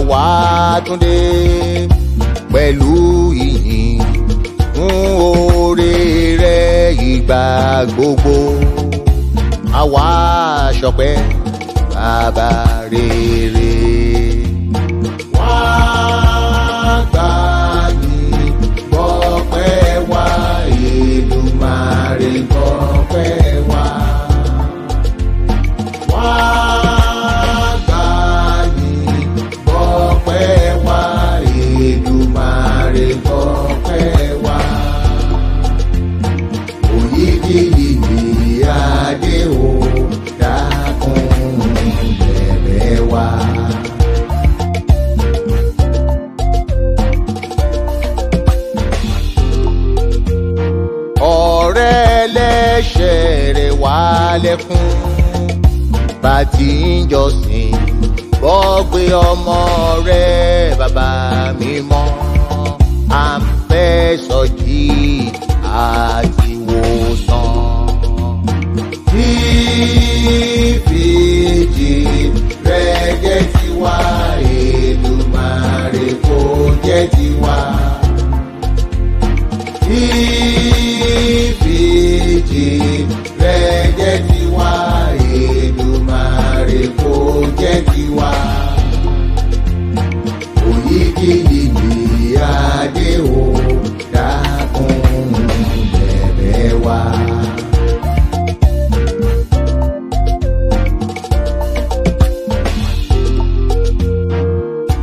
Àwa túndé pẹ̀lú ìyìn fún oore rẹ̀ ìgbà gbogbo. Àwa ṣọpẹ́ bàbá rere. Wá gbà yìn gbọpẹ́ wá, Èdùmàrè gbọpẹ́ wá. Wá gbà yìn gbọpẹ́ wá, Èdùmàrè gbọpẹ́ wá. Òyìgìyìgì adé o, dákun bẹ̀bẹ̀ wá. Ọ̀rẹ́ ẹlẹ́ṣẹ̀ rẹ̀ wá lẹ́kún, bá ti ń jọ́sìn gbọ́gbé ọmọ rẹ̀ bàbá mímọ́. À ń fẹ́ sọjí àti wòsàn. Fífìjì rẹ̀ jẹ́ tiwa, Èdùmàrè kò jẹ́ tiwa. Fífìjì rẹ̀ jẹ́ tiwa, Èdùmàrè kò jẹ́ tiwa. Òyìgìyìgì adé o, dákun bẹ̀bẹ̀ wá.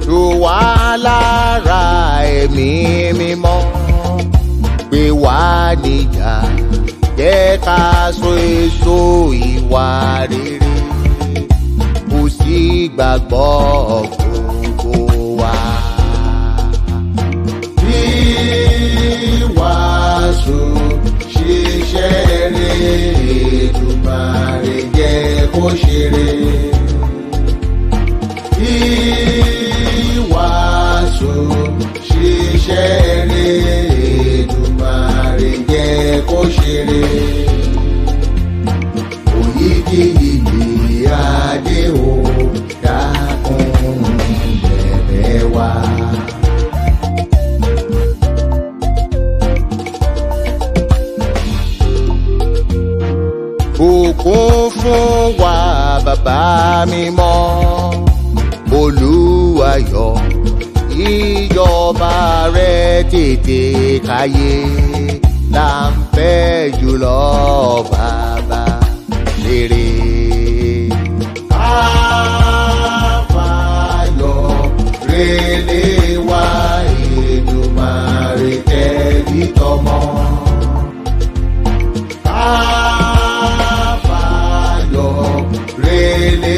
Tù wá lára ẹ̀mí mímọ́, gbé wá níjà, jẹ́ ká so èso ìwà rere, kò sí gbàgbọ́ gbogbo wa. Wíwàásù ṣiṣẹ́ rere, Èdùmàrè jẹ́ kó ṣeré. Wíwàásù ṣiṣẹ́ rere, Èdùmàrè jẹ́ kó ṣeré. Òyìgìyìgì adé o, dákun bẹ̀bẹ̀ wá. Bùkún fún wa bàbá mímọ́, Olúwayọ̀, ìjọba rẹ̀ tètè káyé, là ń fẹ́ jùlọ bàbá rere. Káfáyọ̀ relé wa, Èdùmàrè tẹ̀bí tọmọ. Káfáyọ̀ relé